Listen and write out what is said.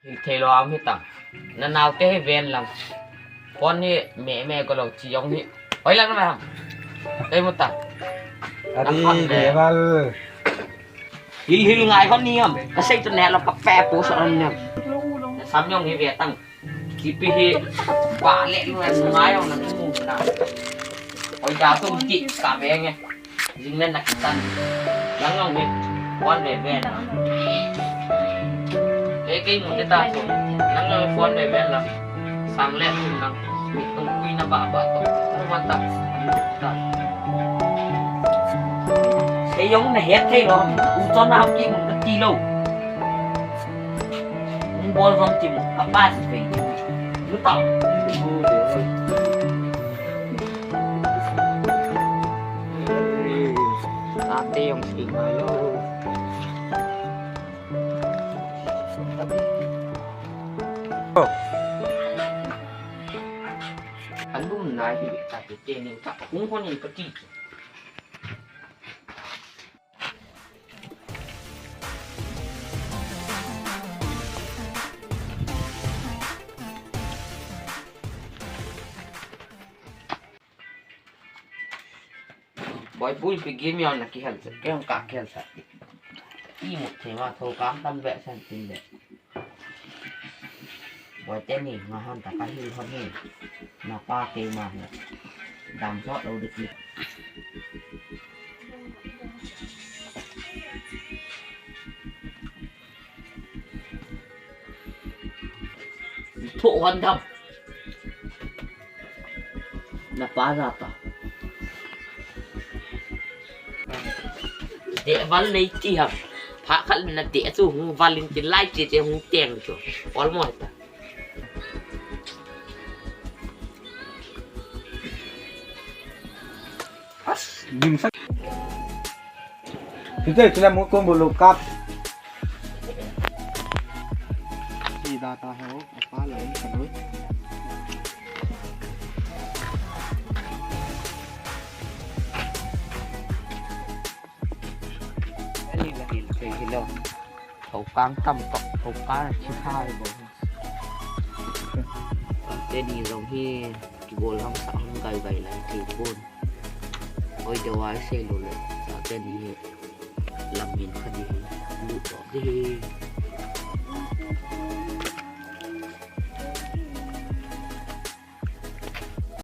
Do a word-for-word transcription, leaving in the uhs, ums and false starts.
Thei lo am hi ta. Na nau te hi ven lang. Phone hi me me ko lo chi jong hi. Hoi lang na ham. Kei mu ta. Adi, na phone le. Deval. Hil hil ngai kon ni ham. Ka sei tu ne lo pa pe pu so an ne. Sam jong hi ve tang. Kipi hi ba le lu an ngai jong na mu na. Hoi da tu ki ka ve nge. Jing le na kitan. Nang ngang hi. Phone ve ve na. Kei kei mu te ta so. Nang ngang phone ve ve na. Sang le mu na. Mi tong kui na ba ba to. Mu man ta. Ta. Sei jong na het thei lo. U cho na ki mu ka ti lo. Mu bol jong ti mu. A pa si ve. Mu ta. Ate jong si ma lo. Alum nai hi ta te ni ta hung hon ni ka ti. Boi pui pi game yon na kihel sa, kei hung ka kihel sa. I mu thei ma tho kam tam ve san tin le. Boi te ni nga hon ta ka hil hon ni. Na pa kei ma he. Dam sot lo de ki. Tho hon dam. Na pa ja ta. Deh val nei ti ham. Pha khat na deh chu hung val in ti lai ti te hung teng chu. Ol mo ta. As, dim sak. Kita kita mu kon bulu kap. Sida ta ho, apa lai, kanoi. Ani la hil, hil, hil lo. Thau kang tam tok, thau kang chi kha bo. Te ni jong hi, kibol hang sa hang gai gai lai thei pon. Oi, de wai sei lo le, sa te ni hi, lam min kha di hi, lu to di hi.